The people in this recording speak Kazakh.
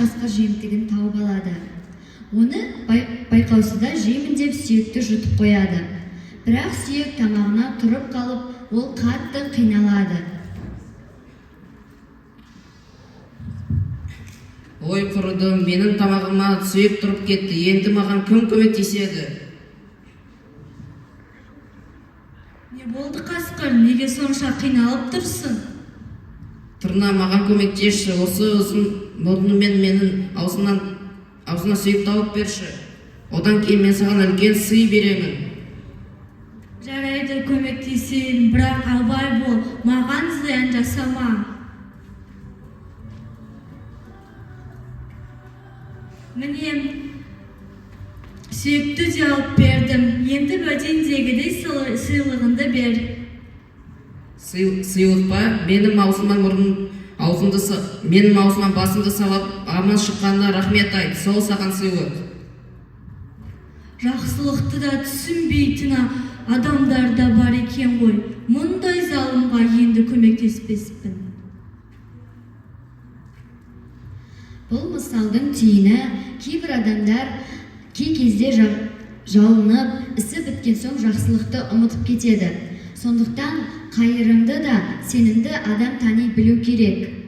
қасқыр жемтігін тауып алады. Оны байқаусызда жеймін деп сүйекті жұтып қояды. Бірақ сүйек тамағына тұрып қалып, ол қатты қиналады. Ой, құрыдым, менің тамағыма сүйек тұрып кетті. Енді маған кім көмектеседі? Не болды, қасқыр? Неге сонша қиналып тұрсың? Тырна, маған көмектесші. Осы ұзын мұрнымен менің аузымнан сүйек тауып берші. Одан кейін мен саған үлкен сый беремін. Жарайды, көмектесейін, бірақ абай бол, маған зиян жасама. Міне, сүйекті де алып бердім. Енді уәдеңдегідей сыйлығыңды бер. Сыйлық па? Менің аузыма мұрын аузымды менің аузыма басымды салып аман шыққанына рахмет айт. Сол саған сыйлық. Жақсылықты да түсінбейтін адамдар да бар екен ғой. Мұндай залымға енді көмектеспеспін. Бұл мысалдың түйіні: кейбір адамдар кей кезде жалынып, ісі біткен соң жақсылықты ұмытып кетеді. Сондықтан қайырымды да сенімді адам тани білу керек.